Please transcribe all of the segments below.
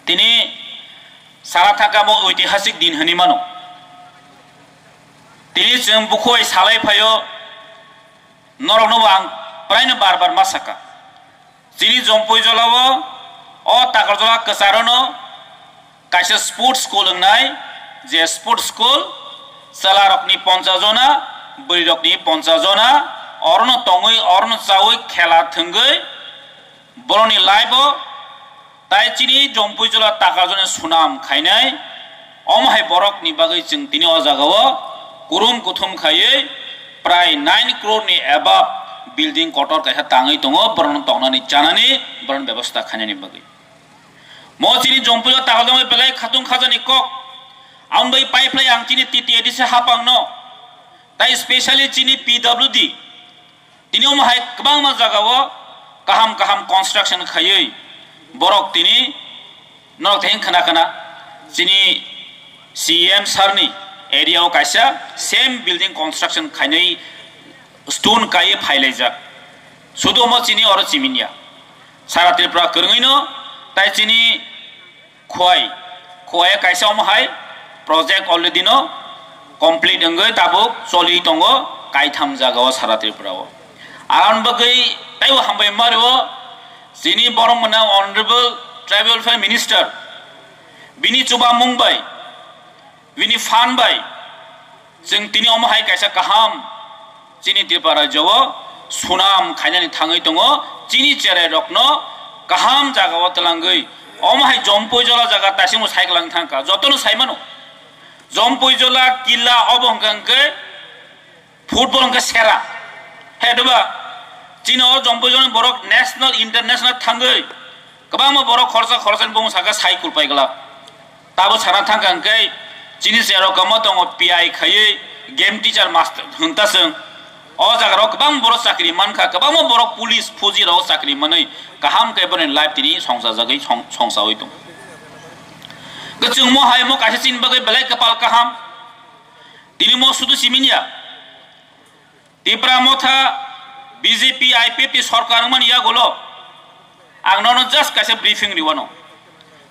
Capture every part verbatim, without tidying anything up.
Tini sana thangkha bo oitihasik din hwnwi mano. Tini chwng bukhoi salai phaio, norokno bo ang praino bar bar ma saka. Chini Jompui jolao o Takarjola kwcharono kaisa sports school wngnai, je sports school chwlarokni ponchas jona, bwrwirokni ponchas jona, orono tongwi, orono chawi, khela thwngwi, borokni life-o tai chini Jompui jola Takarjolani sunam khainai. Omo hai borokni bagwi chwng tini o jagao kurum kuthum khaiwi prai nine crore ni above building kotor kaisa tangwi tongo, borokno tongnani chanani, borokni bebosta khainani bagwi. Mo chini Jompui jola Takarjolani belai khatung khajani kok. Aboni bagwi paiphlai ang chini T T A D C hapangno, tai specially chini P W D, tini omo hai kwbangma jagao kaham kaham construction khaiwi borok tini norok theng khna khna chini C M sir ni area o kaisa same building construction khainwi stone kaiwi phailaijak. Sudu omo chini oro chiminiya. Sara Tripura kwrwngwi no tai chini Khowai, Khowai kaisa omo hai project already no complete wngwi tabuk choli tongo kaitham jagao sara Tripura o. Aron bagwi taibo hambai mario chini borok mwnang Honorable Tribal Welfare Minister, bini chubamung bai, bini phan bai, chwng tini omo hai kaisa kaham chini Tripura rajyo o sunam khainani thangwi tongo, chini cherai rokno kaham jagao twlangwi. Omo hai Jompui jola jaga taisingbo saiklang thangkha, jotono saimano. Jompui jola killa obo hwnkha hwnkhe football hwnkhe sera. He doba, chini o Jompui jolani borok national, international thangwi kwbangma borok khoroksa khoroksani bumung saka sai kulpai glak. Tabo sana thangkha hwnkhe chini cherok kwma tongo P I khaiwi game teacher master hwnta chwng. O jagarok kwbang borok chakri mankha, kwbangma borok police, fauji rok chakri manwi kaham khe borokni life tini songsajagwi song-, songsawi tongo. Kwchwngmo hai mo kaisa chini bagwi belai kwpal kaham. Tini mo sudu siminiya. Tipra Motha B J P I P F T sorkar wngmani yagulo ang nono just kaisa briefing riwano.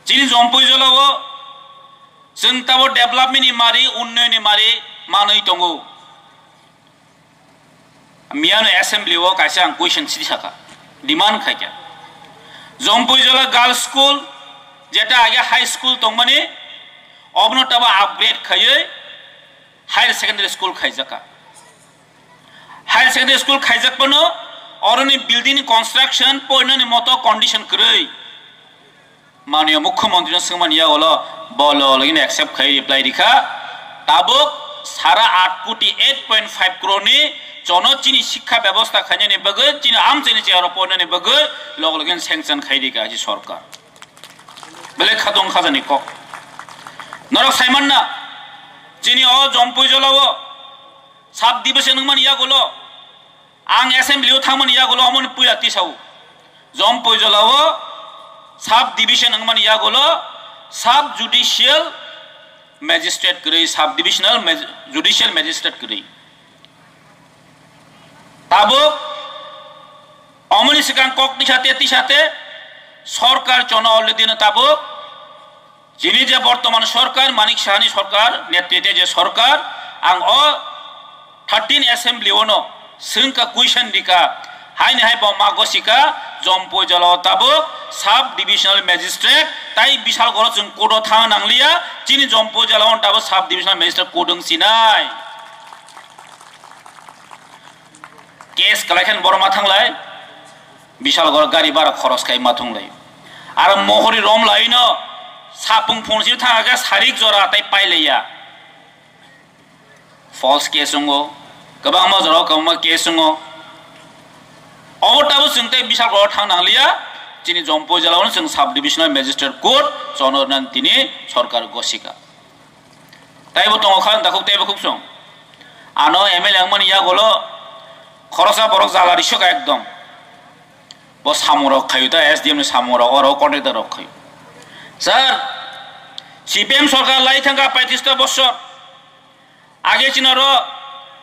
Chini Jompui jolao chwng tabo development ni mari, unnoyon ni mari manwi tongo. Miyano assembly o kaisa ang question sidi saka, demand khaikha. Jompui jola girls school, jeta age high school tongmani, obono tabo upgrade khaiwi higher secondary school khaijakha. Higher secondary school khaijak phano oroni building ni construction poinani moto condition kwrwi. Manya Mukhyamantri no swngmani yagulo bo logni accept khai reply rikha. Tabuk sara aat koti, eight point five crore ni jono chini sikha bebosta khainani bagwi, chini amchaini chayaro poinani bagwi log login sanction khai rikha si sorkar. Belai khatung khajani kok. Norok saimanna, chini o Jompui jolao sub division wngmani yagulo, ang assembly o thangmani yagulo omoni puila tisao. Jompui jolao sub division wngmani yagulo sub judicial magistrate kwrwi, sub divisional maj-, judicial magistrate kwrwi. Tabuk omoni swkang kok tisate tisate sorkar chono already no tabuk chini je bortoman sorkar, Manik Sahani sorkar netrite je sorkar, ang o thirteen assembly ono swngka, question rika, haini hai bo ma gosika, Jompui jolao tabuk sub divisional magistrate tai Bishalgarh o chwng court o thang nangliya, chini Jompui jolao tabuk sub divisional magistrate court wng sinai. Case kwlai khe borok ma thanglai, Bishalgarh gari bara khoros khai ma thunglai. Aro mohori romlaino sapung phunsi thangkha khe sarik jora tai pailaiya. False case wngo, kwbangma jorao kwbangma case wngo. Obo tabuk chwng tei Bishalgarh thang nangliya, chini Jompui jolao chwng sub divisional magistrate court chono rwnani tini sorkar gosika. Taibo tongo kha, dakhuk teibo khuk chwng. Ano M L A wngmani yagulo khorosa borok jala risok ekdom. Bo samung rok khayu ta, S D M ni samung rok, oro contractor rok khayu. Sir, C P M sorkar lai thangkha paitris ta bosor. Age chini oro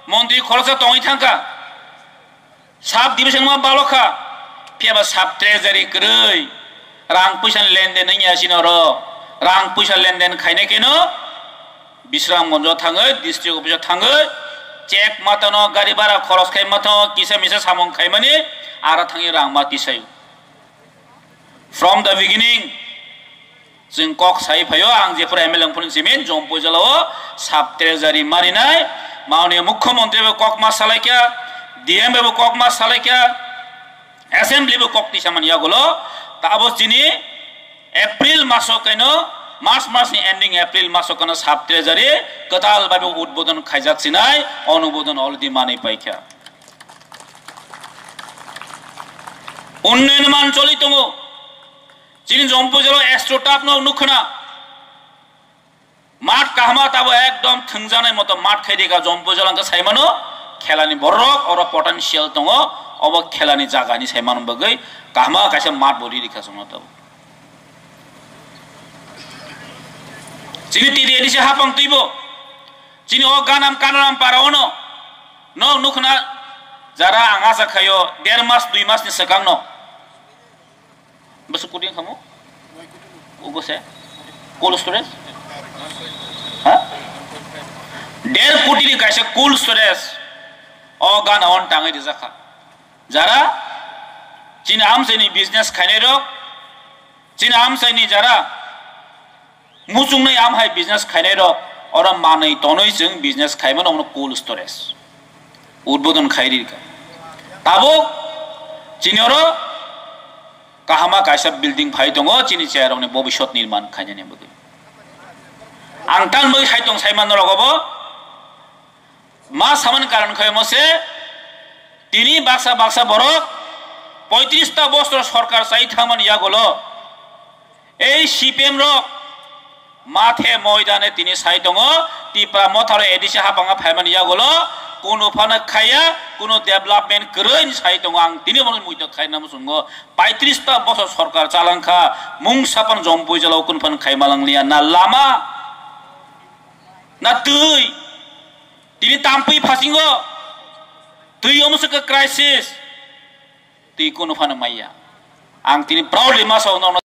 montri khorosa tongwi thangkha. Sub division ma balokha, phiya ba sub treasury kwrwi. Rang puisa lenden wngya chini oro. Rang puisa lenden khainai keno Bisramganjo thangwi, district office o thangwi, check matano, gari bhara khoros khai matano, kisa misa samung khaimani, ara thangwi rang ma tisaio. From the beginning, chwng kok sai phaio, ang jephuru M L A wngphuru simin, Jompui jala o sub treasury marinai, mauni mukhyamantri bo kok ma salaikha, D M bo kok ma salaikha, assembly bo kok tisa mani yagulo, ta abo chini April maso kaino, March masni ending April maso kaino sub treasury kwtal bai bo udbodon khaijak sinai, onubodon already manwi paikha. Unnayan man choli tongo. Chini Jompui jala o extra turf no nukhna. Mat kahma tabo ekdom thwngjaknai moto mat khai dika Jompui jala hwnkhe saimano khelani borok oro potential tongo, obo khelani jagani saimano bagwi kahma kaisa mat bo ri rikha chwngno tabo. Chini T D A D C hapang twibo, chini o Ganam Kanaram para ono, nok nukhna jara ang acha khaio der mas dui mas ni swkang no. Bwswk koti wngkha mo? Ugo se? Cold storage? Ha? Der koti ni kaisa cold storage. O gana on tangwi rijak kha. Jara chini amchaini business khainai rok, chini amchaini jara muchungnai amhai business khainai rok, oro manwi tonwi chwng business khaimano, omono cold storage. Udbodon khai rikha. Tabuk chini oro kahama kaisa building phai tongo, chini cherairokni bobiswt nirman khainani bagwi. Ang tanbagwi hai tong saimano rogobo, ma samani karon khaimo se, tini baksa baksa borok poitris ta bosor sorkar chai thangmani yagulo, ei C P M rok mathe moidane tini sai tongo, Tipra Motharo A D C hapanga phaimani yagulo, kunu phano khaiya, kunu development kwrwi ni sai tongo, ang tini bono muitok khaina muchungo, paitris ta bosor sorkar chalangkha, mungsa phano Jompui jala o kunu phano khaimalangliya, na lama, na twi, tini tampui phasingo, twi omo se khe crisis, twi kunu phano maiya, ang tini proudly ma sao nono.